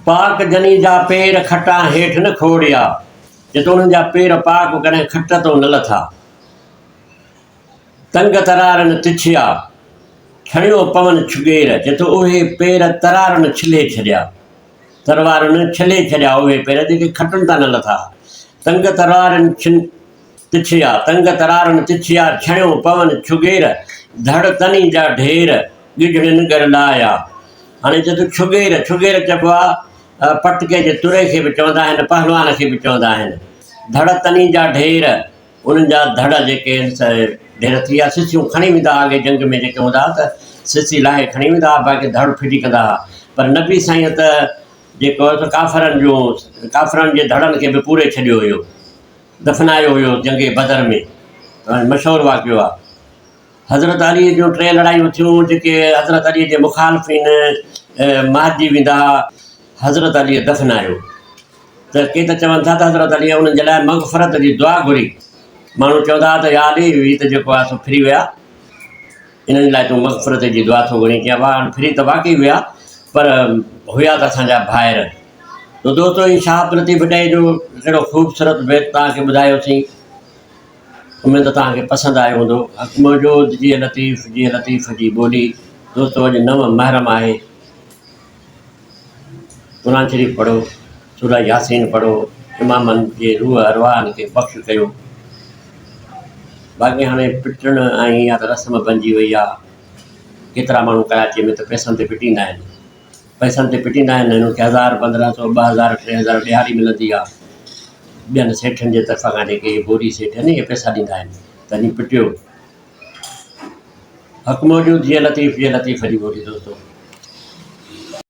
پاڪ جني جا پير کٽان هيٺ نه کوڙيا، جت انهن جا پير پاڪ ڪڏهن کٽ تون نه لٿا. تنگ ترارن تڇيا، ڇڻيو پون ڇڳير، جت اهي پير ترارن ڇلي ڇڏيا. تلوارن ڇلي ڇڏيا اهي پير جيڪي کٽن تان نه لٿا. تنگ ترارن ڇن تڇيا، تنگ ترارن تڇيا، ڇڻيو پون ڇڳير، ڌڙ تني جا ڍير، ڳجهڙين ڳر لايا. هاڻي چئي ٿو ڇڳير، ڇڳير چئبو آ پٽڪي جي تري کي به چوندا آهن، پهلوان کي به چوندا آهن. ڌڙ تني جا ڍير، انهن جا ڌڙ جيڪي آهن سي ڍير ٿي ويا، سسيون کڻي ويندا هئا اڳي جنگ ۾ جيڪي هوندا هئا ته سسي لاهي کڻي ويندا هئا باقي ڌڙ ڦٽي ڪندا هئا پر نبي سائين ته جيڪو هو سو ڪافرن جون ڪافرن جي ڌڙن کي به پوري ڇڏيو هيو دفنايو هيو جنگ بدر ۾ مشهور واقعو آهي. حضرت علي جون ٽي لڙايون ٿيون جيڪي حضرت علي جي مخالفين مارجي ويندا هئا حضرت علي دفنايو ته ڪي ته چون ٿا ته حضرت علي انهن جي لاء مغفرت جي دعا گهري ماڻهو چوندا هئا ته يا علي هي ته جيڪو آهي سو ڦري ويا انهن لاء تون مغفرت جي دعا ٿو گهرين چيا واهه ڦري ته واقعي ويا پر هيا ته اسان جا ڀائر تو دوستو هي شاهه عبداللطيف ڀٽائي جو ڪهڙو خوبصورت بيت توهان کي ٻڌايوسين اميد ته توهان کي پسند آيو هوندو. حق موجود جيئي لطيف جيئي لطيف جي ٻولي دوستو اڄ نو محرم آهي قرآن شريف پڙهو سوره ياسين پڙهو امامن جي روح ارواحن کي بخش ڪيو باقي هاڻي پٽڻ ۽ اها ته رسم بنجي وئي آهي ڪيترا ماڻهو ڪراچي ۾ ته پئسن تي پٽيندا آهن پئسن تي پٽيندا آهن هنن کي هزار 15 سو 2000 3000 ڏهاڙي ملندي آهي ٻين سيٺن جي طرفان کان جيڪي اهي بوري سيٺ آهن اهي پئسا ڏيندا آهن تڏهن پٽيو حق موجود جيئي لطيف جيئي لطيف جي ٻولي دوستو.